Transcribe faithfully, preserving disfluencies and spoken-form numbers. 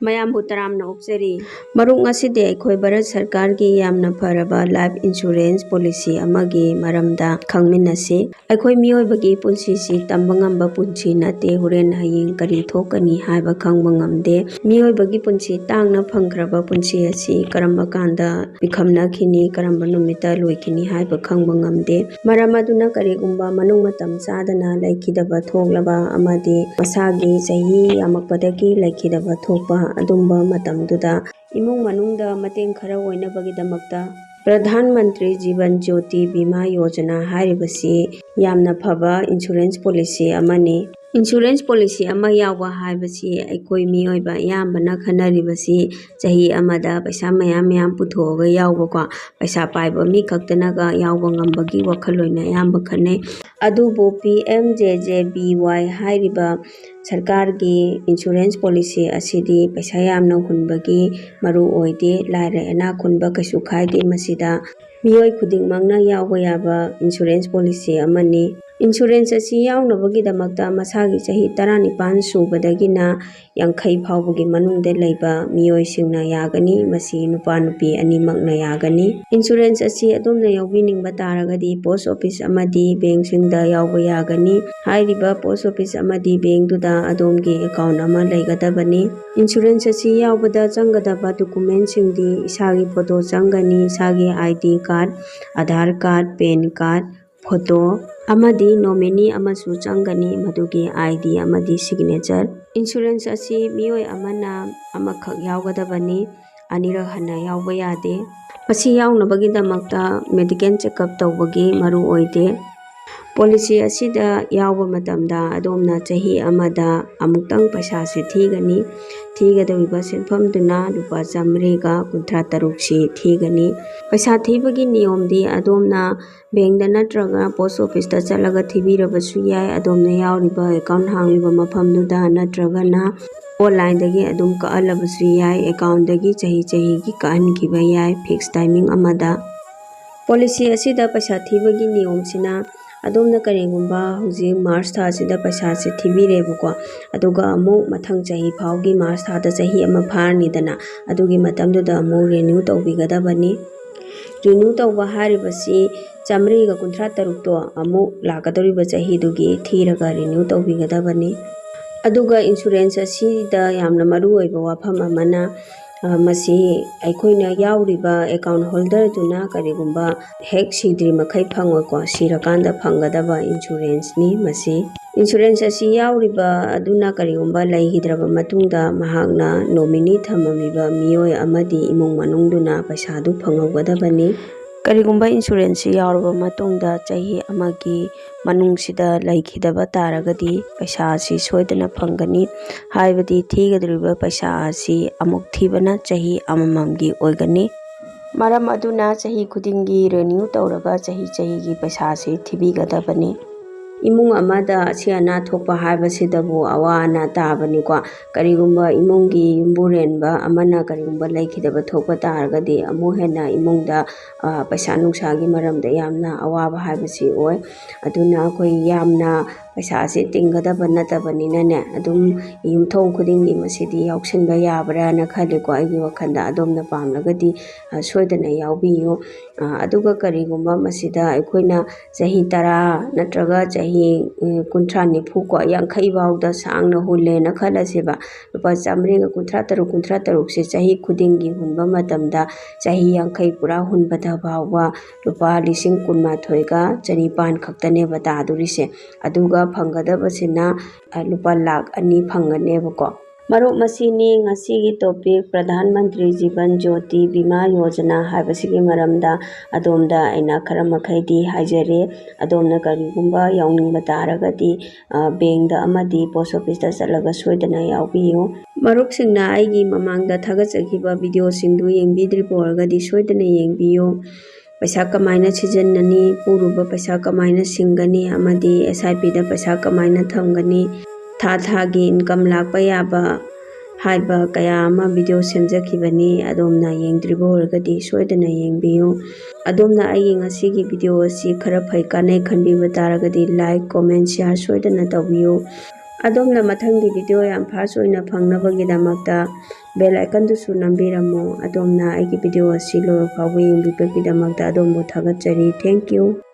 ꯃꯌꯥꯝꯕꯨ ꯇꯔꯥꯝꯅ ꯑꯣꯛꯆꯔꯤ꯫ ꯃꯔꯨꯞ, ꯉꯁꯤꯗꯤ ꯑꯩꯈꯣꯏ ꯚꯥꯔꯠ ꯁꯔꯀꯥꯔꯒꯤ ꯌꯥꯝꯅ ꯐꯔꯕ life insurance policy ꯑꯃꯒꯤ ꯃꯔꯝꯗ ꯈꯪꯃꯤꯟꯅꯁꯤ꯫ ꯑꯩꯈꯣꯏ ꯃꯤꯑꯣꯏꯕꯒꯤ ꯄꯨꯟꯁꯤꯁꯤ ꯇꯝꯕ ꯉꯝꯕ ꯄꯨꯟꯁꯤ ꯅꯠꯇꯦ꯫ ꯍꯣꯔꯦꯟ ꯍꯌꯦꯡ ꯀꯔꯤ ꯊꯣꯛꯀꯅꯤ ꯍꯥꯏꯕ ꯈꯪꯕ ꯉꯝꯗꯦ꯫ ꯃꯤꯑꯣꯏꯕꯒꯤ ꯄꯨꯟꯁꯤ ꯇꯥꯡꯅ ꯐꯪꯈ꯭ꯔꯕ ꯄꯨꯟꯁꯤ ꯑꯁꯤ ꯀꯔꯝꯕ ꯀꯥꯟꯗ ꯄꯤꯈꯝꯅꯈꯤꯅꯤ, ꯀꯔꯝꯕ ꯅꯨꯃꯤꯠꯇ ꯂꯣꯏꯈꯤꯅꯤ ꯍꯥꯏꯕ ꯈꯪꯕ ꯉꯝꯗꯦ꯫ ꯃꯔꯝ ꯑꯗꯨꯅ ꯀꯔꯤꯒꯨꯝꯕ ꯃꯅꯨꯡ ꯃꯇꯝ ꯆꯥꯗꯅ ꯂꯩꯈꯤꯗꯕ ꯊꯣꯛꯂꯕ ꯑꯃꯗꯤ ꯃꯁꯥꯒꯤ ꯆꯍꯤ ꯌꯥꯝꯃꯛꯄꯗꯒꯤ ꯂꯩꯈꯤꯗꯕ ꯊꯣꯛꯄ ꯑꯗꯨꯝꯕ ꯃꯇꯝꯗꯨꯗ ꯏꯃꯨꯡ ꯃꯅꯨꯡꯗ ꯃꯇꯦꯡ ꯈꯔ ꯑꯣꯏꯅꯕꯒꯤꯗꯃꯛꯇ ꯄ꯭ꯔꯙꯥꯟ ꯃꯟꯇ꯭ꯔꯤ ꯖꯤꯕꯟ ꯖ꯭ꯌꯣꯇꯤ ꯕꯤꯃꯥ ꯌꯣꯖꯅꯥ ꯍꯥꯏꯔꯤꯕꯁꯤ ꯌꯥꯝꯅ ꯐꯕ insurance policy ꯑꯃꯅꯤ꯫ Insurance policy ꯑꯃ ꯌꯥꯎꯕ ꯍꯥꯏꯕꯁꯤ ꯑꯩꯈꯣꯏ ꯃꯤꯑꯣꯏꯕ ꯑꯌꯥꯝꯕꯅ ꯈꯟꯅꯔꯤꯕꯁꯤ ꯆꯍꯤ ꯑꯃꯗ ꯄꯩꯁꯥ ꯃꯌꯥꯝ ꯃꯌꯥꯝ ꯄꯨꯊꯣꯛꯑꯒ ꯌꯥꯎꯕꯀꯣ, ꯄꯩꯁꯥ ꯄꯥꯏꯕ ꯃꯤ ꯈꯛꯇꯅꯒ ꯌꯥꯎꯕ ꯉꯝꯕꯒꯤ ꯋꯥꯈꯜꯂꯣꯟꯅ ꯑꯌꯥꯝꯕ ꯈꯟꯅꯩ꯫ ꯑꯗꯨꯕꯨ P M J J B Y ꯍꯥꯏꯔꯤꯕ ꯁꯔꯀꯥꯔꯒꯤ insurance policy ꯑꯁꯤꯗꯤ ꯄꯩꯁꯥ ꯌꯥꯝꯅ ꯍꯨꯟꯕꯒꯤ ꯃꯔꯨ ꯑꯣꯏꯗꯦ꯫ ꯂꯥꯏꯔ ꯏꯅꯥꯛ ꯈꯨꯟꯕ ꯀꯩꯁꯨ ꯈꯥꯏꯗꯦ꯫ ꯃꯁꯤꯗ ꯃꯤꯑꯣꯏ ꯈꯨꯗꯤꯡꯃꯛꯅ ꯌꯥꯎꯕ ꯌꯥꯕ insurance policy ꯑꯃꯅꯤ꯫ Insurance ꯑꯁꯤ ꯌꯥꯎꯅꯕꯒꯤꯗꯃꯛꯇ ꯃꯁꯥꯒꯤ ꯆꯍꯤ ꯇꯔꯥꯅꯤꯄꯥꯟ ꯁꯨꯕꯗꯒꯤꯅ ꯌꯥꯡꯈꯩ ꯐꯥꯎꯕꯒꯤ ꯃꯅꯨꯡꯗ ꯂꯩꯕ ꯃꯤꯑꯣꯏꯁꯤꯡꯅ ꯌꯥꯒꯅꯤ꯫ ꯃꯁꯤ ꯅꯨꯄꯥ ꯅꯨꯄꯤ ꯑꯅꯤꯃꯛꯅ ꯌꯥꯒꯅꯤ꯫ Insurance ꯑꯁꯤ ꯑꯗꯣꯝꯅ ꯌꯥꯎꯕꯤꯅꯤꯡꯕ ꯇꯥꯔꯒꯗꯤ post office ꯑꯃꯗꯤ bankꯁꯤꯡꯗ ꯌꯥꯎꯕ ꯌꯥꯒꯅꯤ꯫ ꯍꯥꯏꯔꯤꯕ post office ꯑꯃꯗꯤ bankꯗꯨꯗ ꯑꯗꯣꯝꯒꯤ account ꯑꯃ ꯂꯩꯒꯗꯕꯅꯤ꯫ Insurance ꯑꯁꯤ ꯌꯥꯎꯕꯗ ꯆꯪꯒꯗꯕ documentꯁꯤꯡꯗꯤ ꯏꯁꯥꯒꯤ photo ꯆꯪꯒꯅꯤ, ꯏꯁꯥꯒꯤ I D card, Aadhaar card, PAN card, photo ꯑꯃꯗꯤ nominee ꯑꯃꯁꯨ ꯆꯪꯒꯅꯤ, ꯃꯗꯨꯒꯤ I D ꯑꯃꯗꯤ signature꯫ Insurance ꯑꯁꯤ ꯃꯤꯑꯣꯏ ꯑꯃꯅ ꯑꯃꯈꯛ ꯌꯥꯎꯒꯗꯕꯅꯤ, ꯑꯅꯤꯔꯛ ꯍꯟꯅ ꯌꯥꯎꯕ ꯌꯥꯗꯦ꯫ ꯃꯁꯤ ꯌꯥꯎꯅꯕꯒꯤꯗꯃꯛꯇ medical checkup ꯇꯧꯕꯒꯤ ꯃꯔꯨ ꯑꯣꯏꯗꯦ꯫ Policy ꯑꯁꯤꯗ ꯌꯥꯎꯕ ꯃꯇꯝꯗ ꯑꯗꯣꯝꯅ ꯆꯍꯤ ꯑꯃꯗ ꯑꯃꯨꯛꯇꯪ ꯄꯩꯁꯥꯁꯤ ꯊꯤꯒꯅꯤ꯫ ꯊꯤꯒꯗꯧꯔꯤꯕ ꯁꯦꯟꯐꯝꯗꯨꯅ ꯂꯨꯄꯥ ꯆꯥꯃꯔꯤꯒ ꯀꯨꯟꯊ꯭ꯔꯥ ꯇꯔꯨꯛꯁꯤ ꯊꯤꯒꯅꯤ꯫ ꯄꯩꯁꯥ ꯊꯤꯕꯒꯤ ꯅꯤꯌꯣꯝꯗꯤ ꯑꯗꯣꯝꯅ bankꯗ ꯅꯠꯇ꯭ꯔꯒ post officeꯇ ꯆꯠꯂꯒ ꯊꯤꯕꯤꯔꯕꯁꯨ ꯌꯥꯏ꯫ ꯑꯗꯣꯝꯅ ꯌꯥꯎꯔꯤꯕ account ꯍꯥꯡꯂꯤꯕ ꯃꯐꯝꯗꯨꯗ ꯅꯠꯇ꯭ꯔꯒꯅ onlineꯗꯒꯤ ꯑꯗꯨꯝ ꯀꯛꯍꯜꯂꯕꯁꯨ ꯌꯥꯏ꯫ Accountꯗꯒꯤ ꯆꯍꯤ ꯆꯍꯤꯒꯤ ꯀꯛꯍꯟꯈꯤꯕ ꯌꯥꯏ fix timing ꯑꯃꯗ꯫ Policy ꯑꯁꯤꯗ ꯄꯩꯁꯥ ꯊꯤꯕꯒꯤ ꯅꯤꯌꯣꯝꯁꯤꯅ ꯑꯗꯣꯝꯅ ꯀꯔꯤꯒꯨꯝꯕ ꯍꯧꯖꯤꯛ ꯃꯥꯔꯆ ꯊꯥꯁꯤꯗ ꯄꯩꯁꯥꯁꯦ ꯊꯤꯕꯤꯔꯦꯕꯀꯣ, ꯑꯗꯨꯒ ꯑꯃꯨꯛ ꯃꯊꯪ ꯆꯍꯤ ꯐꯥꯎꯒꯤ ꯃꯥꯔꯆ ꯊꯥꯗ ꯆꯍꯤ ꯑꯃ ꯐꯥꯔꯅꯤꯗꯅ, ꯑꯗꯨꯒꯤ ꯃꯇꯝꯗꯨꯗ ꯑꯃꯨꯛ ꯔꯤꯅ꯭ꯌꯨ ꯇꯧꯕꯤꯒꯗꯕꯅꯤ꯫ ꯔꯤꯅ꯭ꯌꯨ ꯇꯧꯕ ꯍꯥꯏꯔꯤꯕꯁꯤ ꯆꯥꯃꯔꯤꯒ ꯀꯨꯟꯊ꯭ꯔꯥ ꯇꯔꯨꯛꯇꯣ ꯑꯃꯨꯛ ꯂꯥꯛꯀꯗꯧꯔꯤꯕ ꯆꯍꯤꯗꯨꯒꯤ ꯊꯤꯔꯒ ꯔꯤꯅ꯭ꯌꯨ ꯇꯧꯕꯤꯒꯗꯕꯅꯤ꯫ ꯑꯗꯨꯒ ꯏꯟꯁꯨꯔꯦꯟꯁ ꯑꯁꯤꯗ ꯌꯥꯝꯅ ꯃꯔꯨ ꯑꯣꯏꯕ ꯋꯥꯐꯝ ꯑꯃꯅ, ꯑ, ꯃꯁꯤ ꯑꯩꯈꯣꯏꯅ ꯌꯥꯎꯔꯤꯕ ꯑꯦꯀꯥꯎꯟ ꯍꯣꯜꯗꯔꯗꯨꯅ ꯀꯔꯤꯒꯨꯝꯕ ꯍꯦꯛ ꯁꯤꯗ꯭ꯔꯤ ꯃꯈꯩ ꯐꯪꯉꯣꯏꯀꯣ, ꯁꯤꯔꯀꯥꯟꯗ ꯐꯪꯒꯗꯕ ꯏꯟꯁꯨꯔꯦꯟꯁꯅꯤ ꯃꯁꯤ꯫ ꯏꯟꯁꯨꯔꯦꯟꯁ ꯑꯁꯤ ꯌꯥꯎꯔꯤꯕ ꯑꯗꯨꯅ ꯀꯔꯤꯒꯨꯝꯕ ꯂꯩꯈꯤꯗ꯭ꯔꯕ ꯃꯇꯨꯡꯗ ꯃꯍꯥꯛꯅ ꯅꯣꯃꯤꯅꯤ ꯊꯝꯃꯝꯃꯤꯕ ꯃꯤꯑꯣꯏ ꯑꯃꯗꯤ ꯏꯃꯨꯡ ꯃꯅꯨꯡꯗꯨꯅ ꯄꯩꯁꯥꯗꯨ ꯐꯪꯍꯧꯒꯗꯕꯅꯤ꯫ ꯀꯔꯤꯒꯨꯝꯕ ꯏꯟꯁꯨꯔꯦꯟꯁꯁꯤ ꯌꯥꯎꯔꯕ ꯃꯇꯨꯡꯗ ꯆꯍꯤ ꯑꯃꯒꯤ ꯃꯅꯨꯡꯁꯤꯗ ꯂꯩꯈꯤꯗꯕ ꯇꯥꯔꯒꯗꯤ ꯄꯩꯁꯥ ꯑꯁꯤ ꯁꯣꯏꯗꯅ ꯐꯪꯒꯅꯤ꯫ ꯍꯥꯏꯕꯗꯤ ꯊꯤꯒꯗꯧꯔꯤꯕ ꯄꯩꯁꯥ ꯑꯁꯤ ꯑꯃꯨꯛ ꯊꯤꯕꯅ ꯆꯍꯤ ꯑꯃꯃꯝꯒꯤ ꯑꯣꯏꯒꯅꯤ꯫ ꯃꯔꯝ ꯑꯗꯨꯅ ꯆꯍꯤ ꯈꯨꯗꯤꯡꯒꯤ ꯔꯤꯅ꯭ꯌꯨ ꯇꯧꯔꯒ ꯆꯍꯤ ꯆꯍꯤꯒꯤ ꯄꯩꯁꯥꯁꯤ ꯊꯤꯕꯤꯒꯗꯕꯅꯤ꯫ ꯏꯃꯨꯡ ꯑꯃꯗ ꯑꯁꯤ ꯑꯅꯥ ꯊꯣꯛꯄ ꯍꯥꯏꯕꯁꯤꯗꯕꯨ ꯑꯋꯥ ꯑꯅꯥ ꯇꯥꯕꯅꯤꯀꯣ꯫ ꯀꯔꯤꯒꯨꯝꯕ ꯏꯃꯨꯡꯒꯤ ꯌꯨꯝꯕꯨꯔꯦꯟꯕ ꯑꯃꯅ ꯀꯔꯤꯒꯨꯝꯕ ꯂꯩꯈꯤꯗꯕ ꯊꯣꯛꯄ ꯇꯥꯔꯒꯗꯤ ꯑꯃꯨꯛ ꯍꯦꯟꯅ ꯏꯃꯨꯡꯗ, ꯑ, ꯄꯩꯁꯥ ꯅꯨꯡꯁꯥꯒꯤ ꯃꯔꯝꯗ ꯌꯥꯝꯅ ꯑꯋꯥꯕ ꯍꯥꯏꯕꯁꯤ ꯑꯣꯏ꯫ ꯑꯗꯨꯅ ꯑꯩꯈꯣꯏ ꯌꯥꯝꯅ ꯄꯩꯁꯥꯁꯦ ꯇꯤꯡꯒꯗꯕ ꯅꯠꯇꯕꯅꯤꯅꯅꯦ, ꯑꯗꯨꯝ ꯌꯨꯝꯊꯣꯡ ꯈꯨꯗꯤꯡꯒꯤ ꯃꯁꯤꯗꯤ ꯌꯥꯎꯁꯤꯟꯕ ꯌꯥꯕ꯭ꯔꯥꯅ ꯈꯜꯂꯤꯀꯣ ꯑꯩꯒꯤ ꯋꯥꯈꯜꯗ꯫ ꯑꯗꯣꯝꯅ ꯄꯥꯝꯂꯒꯗꯤ, ꯑ, ꯁꯣꯏꯗꯅ ꯌꯥꯎꯕꯤꯌꯨ꯫ ꯑ, ꯑꯗꯨꯒ ꯀꯔꯤꯒꯨꯝꯕ ꯃꯁꯤꯗ ꯑꯩꯈꯣꯏꯅ ꯆꯍꯤ ꯇꯔꯥ ꯅꯠꯇ꯭ꯔꯒ ꯆꯍꯤ, ꯎꯝ, ꯀꯨꯟꯊ꯭ꯔꯥ, ꯅꯤꯐꯨ ꯀꯣ, ꯌꯥꯡꯈꯩ ꯐꯥꯎꯗ ꯁꯥꯡꯅ ꯍꯨꯜꯂꯦꯅ ꯈꯜꯂꯁꯦꯕ꯫ ꯂꯨꯄꯥ ꯆꯥꯃꯔꯤꯒ ꯀꯨꯟꯊ꯭ꯔꯥ ꯇꯔꯨꯛ, ꯀꯨꯟꯊ꯭ꯔꯥ ꯇꯔꯨꯛꯁꯦ ꯆꯍꯤ ꯈꯨꯗꯤꯡꯒꯤ ꯍꯨꯟꯕ ꯃꯇꯝꯗ ꯆꯍꯤ ꯌꯥꯡꯈꯩ ꯄꯨꯔꯥ ꯍꯨꯟꯕꯗ ꯐꯥꯎꯕ ꯂꯨꯄꯥ ꯂꯤꯁꯤꯡ ꯀꯨꯟꯃꯥꯊꯣꯏꯒ ꯆꯅꯤꯄꯥꯟ ꯈꯛꯇꯅꯦꯕ ꯇꯥꯗꯣꯔꯤꯁꯦ꯫ ꯑꯗꯨꯒ ꯐꯪꯒꯗꯕꯁꯤꯅ, ꯑ, ꯂꯨꯄꯥ ꯂꯥꯈ ꯑꯅꯤ ꯐꯪꯒꯅꯦꯕꯀꯣ꯫ ꯃꯔꯨꯞ, ꯃꯁꯤꯅꯤ ꯉꯁꯤꯒꯤ ꯇꯣꯄꯤꯛ, ꯄ꯭ꯔꯙꯥꯟ ꯃꯟꯇ꯭ꯔꯤ ꯖꯤꯕꯟ ꯖ꯭ꯌꯣꯇꯤ ꯕꯤꯃꯥ ꯌꯣꯖꯅꯥ ꯍꯥꯏꯕꯁꯤꯒꯤ ꯃꯔꯝꯗ ꯑꯗꯣꯝꯗ ꯑꯩꯅ ꯈꯔ ꯃꯈꯩꯗꯤ ꯍꯥꯏꯖꯔꯦ꯫ ꯑꯗꯣꯝꯅ ꯀꯔꯤꯒꯨꯝꯕ ꯌꯥꯎꯅꯤꯡꯕ ꯇꯥꯔꯒꯗꯤ, ꯑ, ꯕꯦꯡꯗ ꯑꯃꯗꯤ ꯄꯣꯁ ꯑꯣꯐꯤꯁꯇ ꯆꯠꯂꯒ ꯁꯣꯏꯗꯅ ꯌꯥꯎꯕꯤꯌꯨ꯫ ꯃꯔꯨꯞꯁꯤꯡꯅ ꯑꯩꯒꯤ ꯃꯃꯥꯡꯗ ꯊꯥꯒꯠꯆꯈꯤꯕ ꯚꯤꯗꯤꯑꯣꯁꯤꯡꯗꯨ ꯌꯦꯡꯕꯤꯗ꯭ꯔꯤꯕ ꯑꯣꯏꯔꯒꯗꯤ ꯁꯣꯏꯗꯅ ꯌꯦꯡꯕꯤꯌꯨ꯫ ꯄꯩꯁꯥ ꯀꯃꯥꯏꯅ ꯁꯤꯖꯤꯟꯅꯅꯤ, ꯄꯨꯔꯨꯕ ꯄꯩꯁꯥ ꯀꯃꯥꯏꯅ ꯁꯤꯡꯒꯅꯤ, ꯑꯃꯗꯤ ꯑꯦꯁ ꯑꯥꯏ ꯄꯤꯗ ꯄꯩꯁꯥ ꯀꯃꯥꯏꯅ ꯊꯝꯒꯅꯤ, ꯊꯥ ꯊꯥꯒꯤ ꯏꯟꯀꯝ ꯂꯥꯛꯄ ꯌꯥꯕ ꯍꯥꯏꯕ ꯀꯌꯥ ꯑꯃ video ꯁꯦꯝꯖꯈꯤꯕꯅꯤ꯫ ꯑꯗꯣꯝꯅ ꯌꯦꯡꯗ꯭ꯔꯤꯕ ꯑꯣꯏꯔꯒꯗꯤ ꯁꯣꯏꯗꯅ ꯌꯦꯡꯕꯤꯌꯨ꯫ ꯑꯗꯣꯝꯅ ꯑꯩꯒꯤ ꯉꯁꯤꯒꯤ video ꯑꯁꯤ ꯈꯔ ꯐꯩ ꯀꯥꯟꯅꯩ ꯈꯟꯕꯤꯕ ꯇꯥꯔꯒꯗꯤ like, comment, share ꯁꯣꯏꯗꯅ ꯇꯧꯕꯤꯌꯨ꯫ ꯑꯗꯣꯝꯅ ꯃꯊꯪꯒꯤ video ꯌꯥꯝ fast ꯑꯣꯏꯅ ꯐꯪꯅꯕꯒꯤꯗꯃꯛꯇ bell icon ꯗꯨꯁꯨ ꯅꯝꯕꯤꯔꯝꯃꯨ꯫ ꯑꯗꯣꯝꯅ ꯑꯩꯒꯤ video ꯑꯁꯤ ꯂꯣꯏꯕ ꯐꯥꯎꯕ ꯌꯦꯡꯕꯤꯕꯒꯤꯗꯃꯛꯇ ꯑꯗꯣꯝꯕꯨ ꯊꯥꯒꯠꯆꯔꯤ꯫ Thank you꯫